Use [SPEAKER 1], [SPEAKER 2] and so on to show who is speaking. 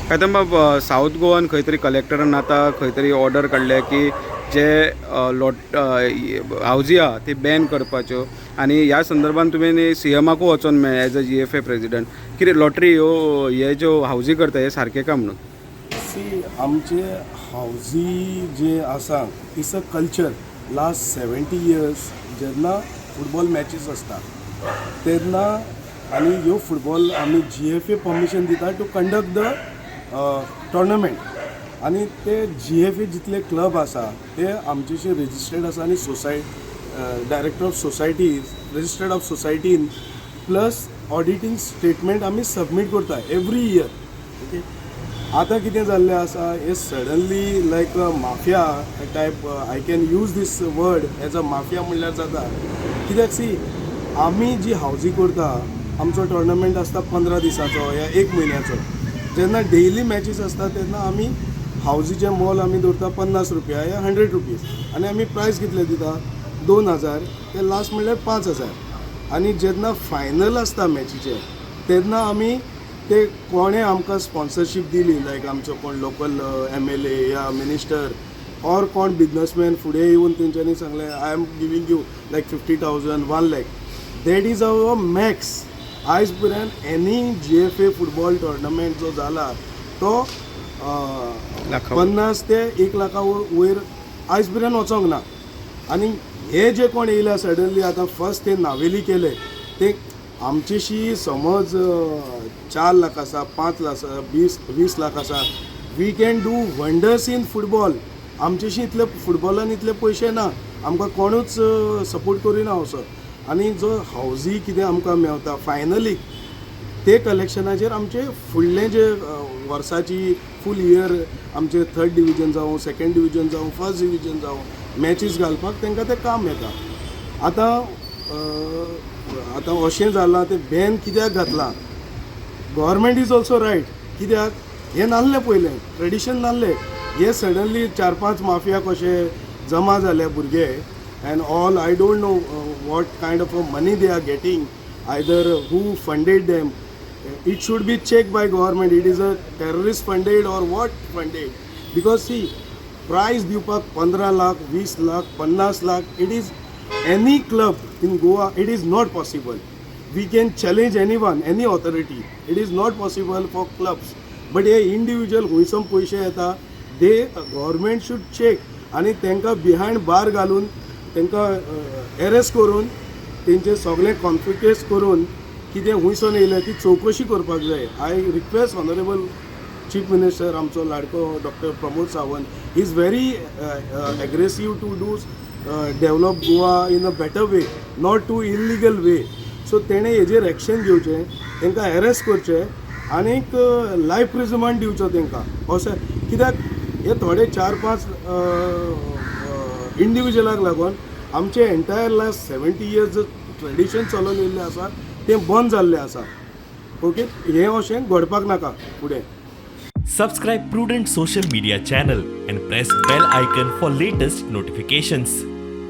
[SPEAKER 1] कदंबाब, south गोवान खंय तरी कलेक्टरान आतां खंय तरी ऑर्डर काडल्या की जे लॉट हावजी आहा ती बॅन करपाच्यो आनी ह्या संदर्भान तुमी सीएमाकूय वचोन मेळ्ळे as a GFA president. कितें लॉटरी ह्यो हे ज्यो हावजी करता हे सारकें काय म्हणून?
[SPEAKER 2] सी, आमचे हावजी जे आसा, it's a culture last 70 years. जेन्ना फुटबॉल मॅचीस आसता तेन्ना आनी ह्यो फुटबॉल आमी जीएफए परमिशन दिता टू कंडक्ट the tournament. आनी ते जीएफए जितले क्लब आसा ते आमचेशी रजिस्टर्ड आसा आनी director of societies, registered of सोसायटीन, plus auditing statement आमी सबमीट करता एवरी इयर, ओके. आतां कितें जाल्लें आसा, हे suddenly like a mafia type, I can use this word as a mafia म्हणल्यार जाता. कित्याक सी, आमी जी हावजी करता, आमचो टोर्नामेंट आसता 15 दिसाचो या एक म्हयन्याचो. जेन्ना डेली मॅचीस आसता तेन्ना आमी हावजीचें मोल आमी दवरता 50 रुपया या 100 रुपीज आनी आमी प्रायस कितले दिता, 2000 ते लास्ट म्हणल्यार 5000. आनी जेन्ना फायनल आसता मॅचीचें तेन्ना आमी ते कोणें आमकां स्पॉन्सरशीप दिली, लायक आमचो कोण लोकल एमएलए या मिनिस्टर ऑर कोण बिजनसमॅन फुडें येवन तेंच्यांनी सांगलें, "I am giving you like 50,000, 1 lakh," that is our max. आयज पर्यंत एनी जीएफए फुटबॉल टोर्नामेंट जो जाला तो
[SPEAKER 1] लाखा
[SPEAKER 2] 50 ते 1 लाखा वयर आयज पर्यंत वचोंक ना. आनी हे जे कोण येयल्या सडनली आतां फर्स्ट ते नावेली केले, ते आमचेशी समज 4 लाख आसा, 5 लाख आसा, 20 20 लाख आसा, we can do wonders in football. आमचेशी इतले फुटबॉलान इतले पयशे ना, आमकां कोणूच सपोर्ट करिना असो. आनी जो हावजी कितें आमकां मेवता फायनलीक, ते कलेक्शनाचेर आमचे फुडले जे वर्साची फूल इयर आमचे थर्ड डिविजन जावं, सेकंड डिविजन जावं, फर्स्ट डिविजन जावं, मॅचीस घालपाक तांकां तें काम येता. आतां अशें जालां, तें बॅन कित्याक घातलां, government is also right. कित्याक हें नासलें पयलें ट्रेडिशन नासलें. हे सडनली चार पांच माफिया कशे जमा जाले भुरगे and all. I don't know what kind of a money they are getting, either who funded them. It should be checked by government, it is a terrorist funded or what funded, because see, prize दिवपाक 15 lakh, 20 lakh, 50 lakh, it is any club in Goa, it is not possible. We can challenge anyone, any authority. It is not possible for clubs, but hey individual खंयसून पयशे येता, they government should check आनी तांकां behind bar घालून, तांकां arrest करून, तेंचे सगळे कॉन्फिकेट करून, कितें हुंयसोन येयलें ती चवकशी करपाक जाय. I request honourable chief minister, आमचो लाडको doctor Pramod Sawant is very aggressive to do develop Goa in a better way, not to illegal way. So तेणें हेजेर एक्शन घेवचें, तांकां एरेस्ट करचें आनीक लायफ प्रिजनमेंट दिवचो तांकां अशें. कित्याक हे थोडे चार पांच इंडिविज्युअलाक लागून आमचे एंटायर लास्ट 70 इयर्स ट्रेडिशन चलोन येयल्लें आसा तें बंद जाल्लें आसा, ओके. हें अशें घडपाक नाका फुडें.
[SPEAKER 3] Subscribe Prudent Social Media channel and press bell icon for latest notifications.